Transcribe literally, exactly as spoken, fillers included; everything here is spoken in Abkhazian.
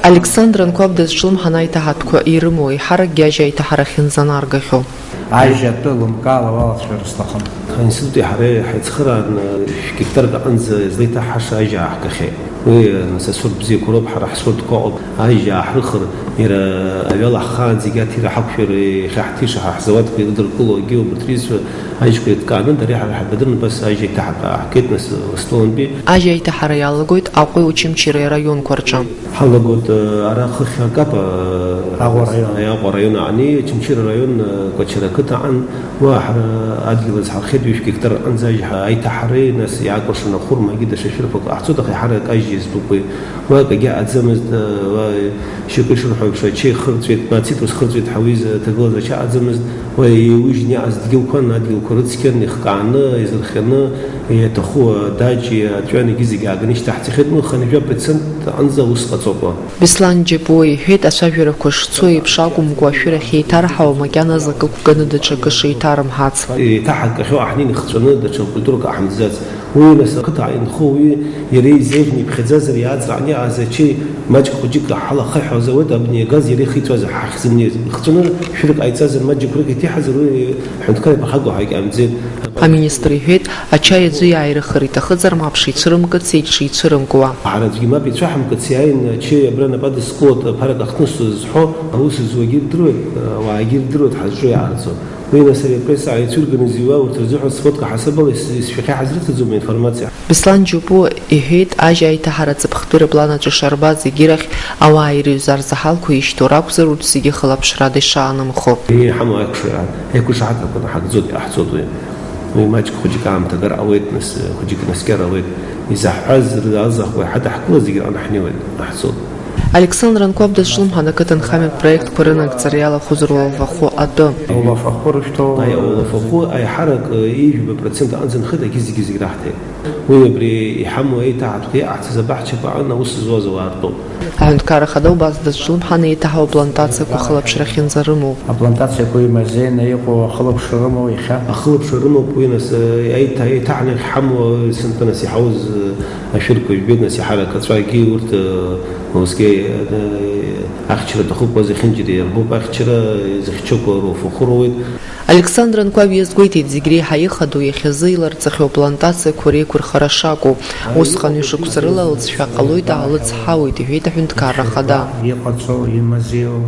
Александр Анқәаб дазҿлымҳан аиҭаҳатәқәа ирымоу еиҳаракгьы ажьа аиҭаҳарахь инзанаргахьоу. Ажьа атәы лымкаала уалацәажәар сҭахын. Аинститути ҳара ҳаицхырааны шәгьектарк аҟынӡа излеиҭаҳҳаша ажьа ааҳгахьеит. Уи, нас, асорт бзиақәа роуп, ҳара ҳсортқәа ыҟоуп. Ажьа ааҳрыхыр, иара аҩала ҳхаанӡагьы аҭира ҳақәшәар, иахьа ҳҭиша ҳа ҳзауадқәа ирыдыркыло, егьи убарҭ рҩызцәа ажьқәа еидкааны, дареи ҳареи ҳабадырны убас ажьа аиҭаҳак ааҳгеит, нас, Ластолантәи. Ажьа аиҭаҳара иалагоит Аҟәеи Очамчыреи араионқәа рҿы. Ҳалагоит, э, ара хыхь акапа, э, Аҟәа араион. Аҟәа араион аҟны, Очамчыра араион, э, Кәачара ақыҭа аҟан, уа ҳара адгьыл азҳархеит, ҩышә гектар аҟынӡа ажь ҳа-, аиҭаҳареи, нас иаакәыршан ахәырмагьы даҽа шәырқәак ҟаҳҵоит, аха иаҳарак ажь иазтәуп уи. Уа акгьы аӡамызт, э, уа шьоукы ишырҳәо еиԥш, ачаи хырҵәеит, ма ацитрус хырҵәеит ҳәа уи зы ҭагылазаашьа аӡамызт. Уа еиужьны иааз дгьылқәан, адгьылқәа рыцқьан, ихкааны, изырхианы, иаҭаху адаҷ, аҵәҩан, егьи зегьы ааганы ишьҭаҳҵахьеит, ну, хынҩажәа процент аҟынӡа аус ҟаҵоуп. Беслан Џьапуа иҳәеит, ацәажәарақәа шцо еиԥш акәымкәа, ашәырахь еиҭарҳауа, макьаназы акы ықәганы даҽакы шеиҭарымҳац. Еиҭаҳакахьоу аҳнин ихҵәаны даҽа культурак аҳамӡац. Уи, нас, ақыҭа инхо уи иара изеиӷьны иԥхьаӡазар, иааҵрааны иааз ачеи маҷк хәыҷык ҳалахаҳәуаз ауеит, абни агаз иара ихиҵәазар, ҳахьзымнеиз. Ихҵәаны шәырк ҟаиҵазар, маҷк рык иҭиҳазар, уи ҳәынҭқар иԥырхагоу ҳәа икьамӡеит. Аминистр иҳәеит, ачаи аӡәы иааирыхыр иҭахызар, мап шицәырымкыц, еиҿшицәырымкуа. Ҳара аӡәгьы мап ицәаҳамкыц, иааин ачеи абра напы адызкылоит, ԥарак ахҭнысҵоит зҳәо, аус зуагьы ирдыруеит, ауаагьы ирдыруеит ҳазҿу иаараӡоу. Уи, нас, ари апресс ааицәырганы изыҩуа урҭ рзыҳәан сфотка ҳасабала ис-, исшәахьа ҳазрыҭаӡом аинформациа. Беслан Џьапуа иҳәеит, ажь аиҭаҳара аҵыԥхтәи рыплан аҿы ишарбаз, егьирахь ауаа ирыҩуаз арзаҳалқәа ишьҭоу ракәзар, урҭ зегьы хылаԥшрада ишаанымхо. Иҳамоу аиқәшаҳаҭрақәа наҳагӡоит, иҟаҳҵоит уи. Уи маҷк хәыҷык аамҭа агар ауеит, нас, хәыҷык наскьар ауеит. Изаҳҳәаз рзы азахәа иҳадаҳкылаз зегьы рҟны ҳнеиуеит, иҟаҳҵоит. Александр Анқәаб дазҿлымҳан ақыҭанхамҩатә проектқәа рынагӡара иалахәыз руалфахәы атәы. Аулафахәы рышәҭо. Аи, аулафахәы аиҳарак, э, ҩажәа процент аҟынӡа нхеит, егьи зегьы-зегь раҳҭеит. Уи абри иҳамоу аиҭаҳатәқәа иҟаҳҵаз абаҳчақәа аҟны аус зуаз ауаа ртәоуп. Аҳәынҭқарра Ахада убас дазҿлымҳан еиҭаҳау аплантациақәа хылаԥшрахьынӡа рымоуп. Аплантациақәа имазеины иҟоу ахылаԥшра рымоу иахьа? Ахылаԥшра рымоуп уи, нас, э, аиҭа-, еиҭаҳаны иахьҳамоу, э, сынтәа, нас, иҳауз, э, ашәырқәа жәбеит, нас, иаҳарак аҵәагьы урҭ, э, усгьы, э, ахьчара аҭахуп, уа зехьынџьара иарбоуп ахьчара, э, зыхьчақәа руфахәы роуеит. Александр Анқәаб иазгәеиҭеит, зегь реиҳа ихадоу иахьазы иларҵахьоу аплантациақәа реиқәырхара шакәу. Усҟан ҩышықәса рыла алҵшәа ҟалоит, аалыҵ ҳауеит, иҳәеит аҳәынҭқарра ахада. Иҟаҵоу, имазеиу.